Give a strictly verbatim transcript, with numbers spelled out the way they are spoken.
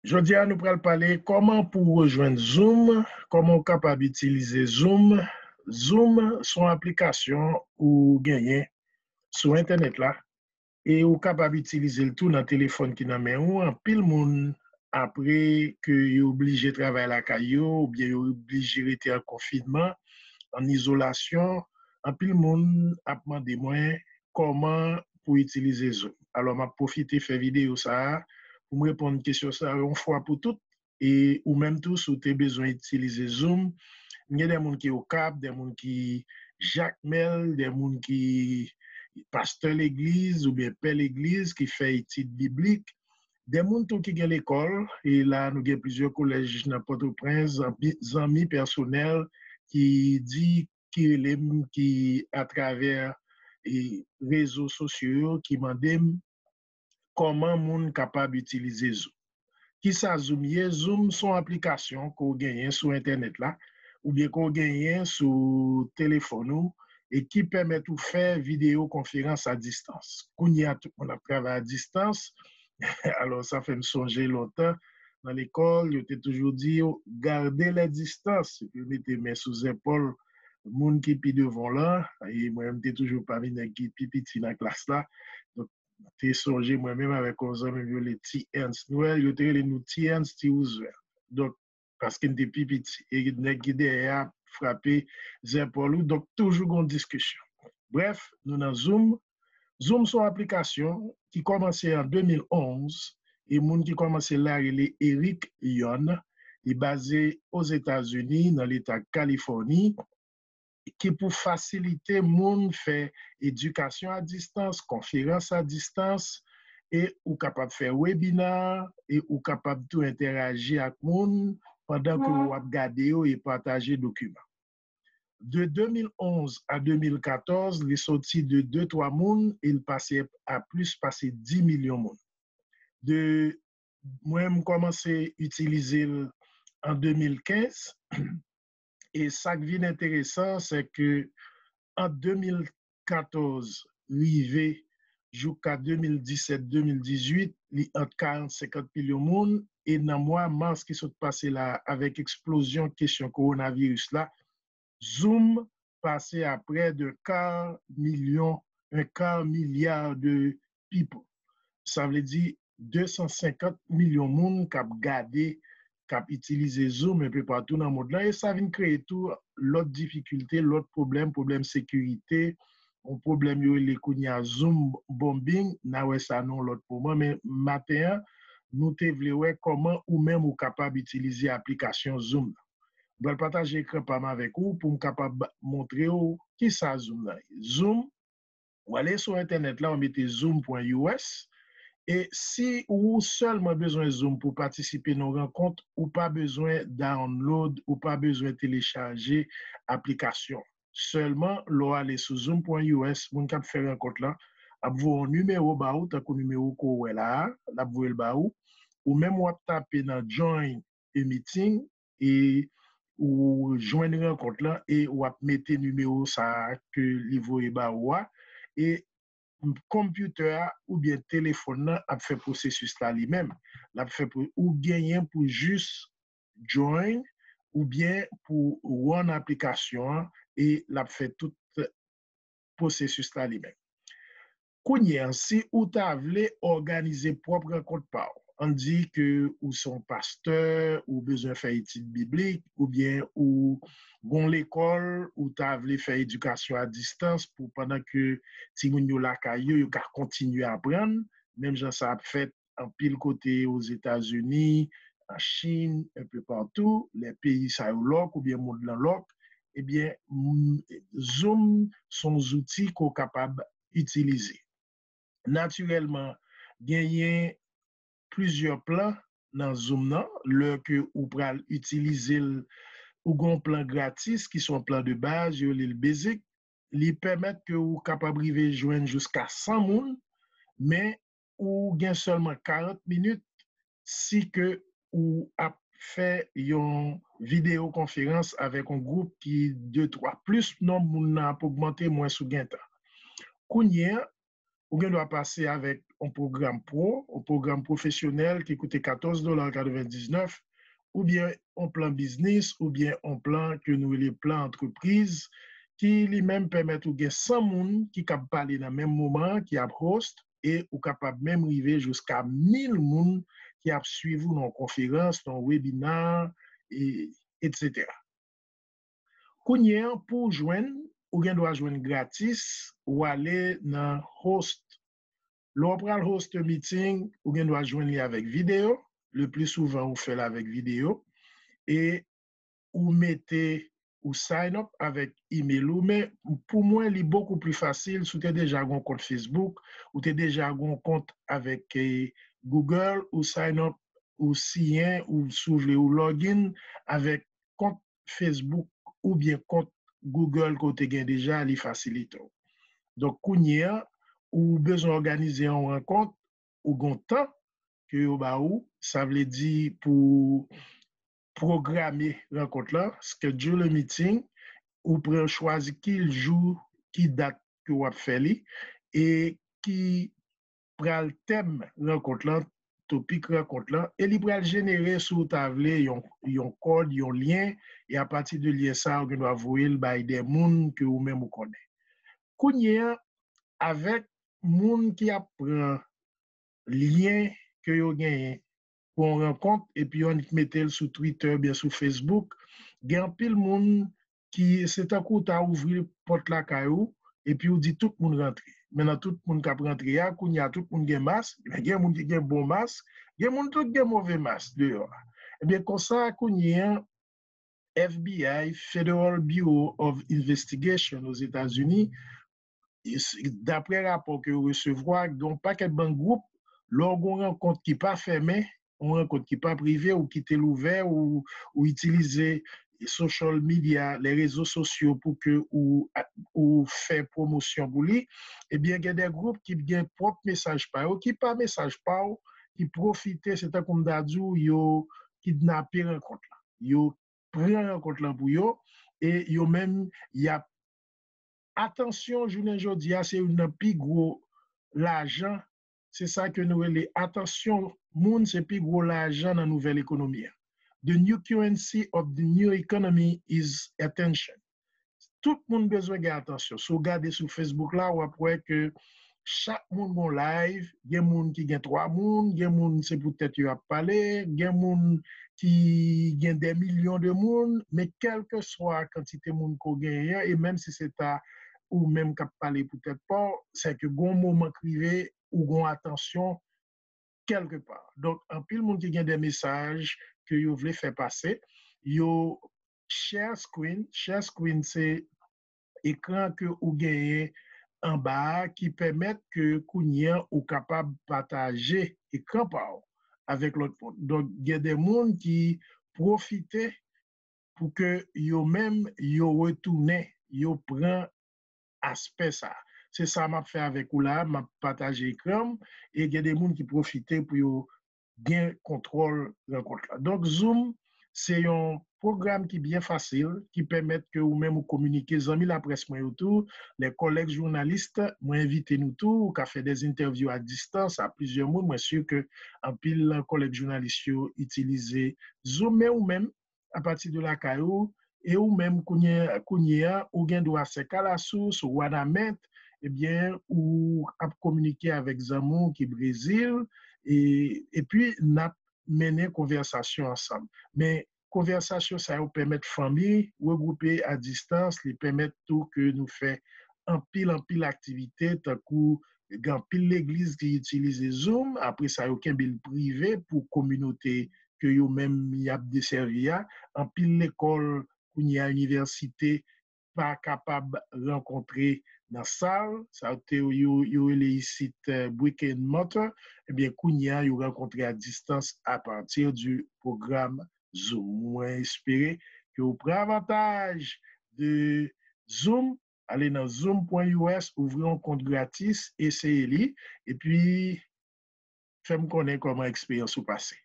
Jodi a, nou pral pale kòman pou w rejwenn Zoom, kòman w kapab itilize Zoom. Zoom se yon aplikasyon ou genyen sou entènèt la, e ou kapab itilize l tou nan telefòn ki nan men ou. Anpil moun, apre ke yo oblije travay lakay yo, oubyen yo oblije rete an konfinman, an izolasyon, anpil moun ap mande mwen kòman pou itilize Zoom. Alò, m ap pwofite fè videyo sa a pou m reponn kesyon sa a yon fwa pou tout. E ou menm tou, si w te bezwen itilize Zoom, gen de moun ki Okap, de moun ki Jakmèl, de moun ki pastè legliz oubyen pè legliz ki fè etid biblik, de moun tou ki gen lekòl, e la nou gen plizyè kolèj nan Pòtoprens, zanmi, zanmi pèsonèl ki di, ki rele m, ki atravè e, rezo sosyo yo, ki mande m kòman moun kapab itilize Zoom. Kisa Zoom ye? Zoom se yon aplikasyon ke w genyen sou entènèt la, oubyen ke w genyen sou telefòn ou, e ki pèmèt ou fè videyo konferans a distans. Kounye a, tout moun ap travay a distans. Alò, sa fè m sonje lontan, nan lekòl, yo te toujou di yo, garde les distances. Epi yo mete men sou zepòl moun ki pi devan w lan, e mwen, m te toujou pami nèg ki pi piti nan klas la. Donk, m te sonje mwen menm avèk yon zanmi m yo rele Ti Ernst Noël, yo te rele nou Ti Ernst, Ti Roosevelt. Donk, paske n te pi piti. E nèg ki dèyè a frape zepòl ou, donk toujou gon diskisyon. Brèf, nou nan Zoom. Zoom se yon aplikasyon ki kòmanse an de mil onz, e moun ki kòmanse l la rele Eric Yuan. Li baze Ozetazini, nan leta Kalifòni, ki pou fasilite moun fè edikasyon a distans, konferans a distans, e ou kapab fè webina, e ou kapab tou entèraji ak moun pandan ke w ap gade yo e pataje dokiman. De de mil onz a de mil katòz, li soti de de twa moun e l pase a plis pase dis milyon moun. De, mwen, m kòmanse itilize l an de mil kenz, e sa k vin enteresan, se ke ant de mil katòz rive jouka de mil disèt, de mil dizuit, li ant karant, senkant milyon moun, e nan mwa mas ki sot pase la, avèk eksplozyon kesyon kowonaviris la, Zoom pase a près d'un quart million, un quart milliard de people. Sa vle di de san senkant milyon moun k ap gade, k ap itilize Zoom enpe patou nan mond lan, e sa vin kreye tou lòt difikilte, lòt pwoblèm, pwoblèm sekirite, yon pwoblèm yo rele kounye a Zoom bombing, n a wè sa nan yon lòt moman, men maten an, nou te vle wè kòman ou menm ou kapab itilize aplikasyon Zoom nan. M pral pataje ekran pa m avèk ou pou m kapab montre w kisa Zoom nan ye. Zoom, w ale sou entènèt la, w mete zoom pwen U S, e si ou sèlman bezwen Zoom pou patisipe nan yon rankont, ou pa bezwen download, ou pa bezwen telechaje aplikasyon. Sèlman, lè w ale sou zoom pwen U S, moun k ap fè rankont lan ap voye yon nimewo ba ou, tankou nimewo ke w wè la a, l ap voye l ba ou. Ou menm w ap tape nan join a meeting e ou jwenn rankont lan e w ap mete nimewo sa a ke li voye ba ou a. E konpitè a oubyen telefòn nan ap fè pwosesis la li menm. L ap fè pou ou genyen pou jis join oubyen pou run aplikasyon an e l ap fè tout pwosesis la li menm. Kounye a, si ou ta vle òganize pwòp rankont pa w, ann di ke ou se yon pastè, ou bezwen fè etid biblik, oubyen ou gon lekòl, ou ta vle fè edikasyon a distans pou pandan ke timoun yo lakay yo, yo ka kontinye aprann, menm jan sa ap fèt anpil kote Ozetazini, an Chin, enpe patou, lè peyi sa yo lòk oubyen mond lan lòk, ebyen, Zoom se yon zouti ke w kapab itilize. Natirèlman, genyen plizyè plan nan Zoom nan, lè ke ou pral itilize l, ou gen yon plan gratis ki se yon plan de baz, yo rele l basic, li pèmèt ke ou kapab rive jwenn jiska san moun, men ou gen sèlman karant minit si ke ou ap fè yon videyo konferans avèk yon gwoup ki de twa. Plis nonb moun nan ap ogmante, mwens ou gen tan. Kounye a, ou gen dwa pase avèk yon pwogram pwo, yon pwogram pwofesyonèl ki koute katòz dola katrevendiznèf, oubyen yon plan biznis, oubyen yon plan ke nou rele plan antrepriz, ki li menm pèmèt ou gen san moun ki kab pale nan menm moman an, ki ap host, e ou kapab menm rive jiska mil moun ki ap swiv ou nan yon konferans, nan yon webinar, e, etsetera. Kounye a, pou w jwenn, ou gen dwa jwenn gratis, ou ale nan host. Lè w pral host meeting, ou gen dwa jwenn li avèk videyo. Le pli souvan, ou fè l avèk videyo. E ou mete, ou sign up avèk email ou. Men pou mwen, li bokou pli fasil si w te deja gen yon kont Facebook, ou te deja gen yon kont avèk eh, Google, ou sign up, ou siyen, ou si w vle, ou login avèk kont Facebook oubyen kont Google ke w te gen deja, li fasilite w. Donk, kounye a, ou bezwen òganize yon rankont, ou gen yon tan ke yo ba ou, sa vle di pou pwograme rankont lan, schedule a meeting, ou pran chwazi ki jou, ki dat ke w ap fè li, e ki pral tèm rankont lan, topik rankont lan, e li pral jenere, si w ta vle, yon, yon kòd, yon lyen, e apati de lyen sa a, ou gen dwa voye l bay de moun ke ou menm ou konnen. Kounye a, avèk moun ki ap pran lyen ke yo genyen pou yon rankont, epi yo annik mete l sou Twitter oubyen sou Facebook, gen anpil moun ki se tankou w ta ouvri pòt lakay ou, epi w di tout moun rantre. Men nan tout moun k ap rantre a, kounye a tout moun gen mas, men gen moun ki gen bon mas, gen moun tou ki gen move mas deyò a. Ebyen, konsa, kounye a, F B I, Federal Bureau of Investigation Ozetazini, e s- daprè rapò ke yo resevwa, gen yon pakèt bann gwoup, lè w gen yon rankont ki pa fèmen, yon rankont ki pa prive, ou kite l ouvè, ou, ou itilize social media, les réseaux sociaux pou ke ou, ou fè pwomosyon pou li, ebyen, gen de gwoup ki gen pwòp mesaj pa yo, ki pa mesaj pa w, ki pwofite, se tankou m ta di w, yo kidnape rankont lan. Yo pran rankont lan pou yo, e yo menm, y ap, atansyon, jounen jodi a, se youn nan pi gwo lajan, se sa ke nou rele atansyon moun, se pi gwo lajan nan nouvèl ekonomi a. The new currency of the new economy is attention. Tout moun bezwen gen atansyon. Si w gade sou Facebook la, w ap wè ke chak moun gon live, gen moun ki gen twa moun, gen moun se pou tèt yo ap pale, gen moun ki gen de milyon de moun, men kèlkeswa kantite moun ke w genyen an, e menm si se ta ou menm k ap pale pou tèt pa w, se ke gon moman k rive, ou gon atansyon kèlkepa. Donk, anpil moun ki gen de mesaj ke yo vle fè pase, yo share screen. Share screen se ekran ke ou genyen anba a ki pèmèt ke kounye a ou kapab pataje ekran pa w avèk lòt moun. Donk, gen de moun ki pwofite pou ke yo menm yo retounen, yo pran aspè sa. Se sa m ap fè avèk ou la, m ap pataje ekran m, e gen de moun ki pwofite pou yo gen kontwòl rankont la. Donk, Zoom, se yon pwogram ki byen fasil, ki pèmèt ke ou menm ou kominike. Zanmi laprès mwen yo tou, les collègues journalistes, mwen envite nou tou, ou ka fè des interviews à distance a plizyè moun. Mwen si ke anpil kòlèg jounalis yo itilize Zoom, men ou menm, apati de lakay ou, e ou menm kounye, kounye a, ou gen dwa Sèkalasous, Wanament, ebyen, ou ap kominike avèk zanmi w ki Brezil, e, epi n ap mennen konvèsasyon ansanm. Men konvèsasyon sa yo pèmèt fanmi regwoupe a distans, li pèmèt tou ke nou fè anpil, anpil aktivite, tankou gen anpil legliz ki itilize Zoom, apre sa yo kenbe l prive pou kominote ke yo menm y ap desèvi a. Anpil lekòl kounye a, inivèsite, pa kapab rankontre nan sal, sa te yo, yo rele isit eh, brick and mortar, ebyen kounye a yo rankontre a distans apati di pwogram Zoom. Mwen espere ke ou pran avantaj de Zoom, ale nan zoom pwen U S, ouvri yon kont gratis, eseye li, epi fè m konnen kòman eksperyans ou pase.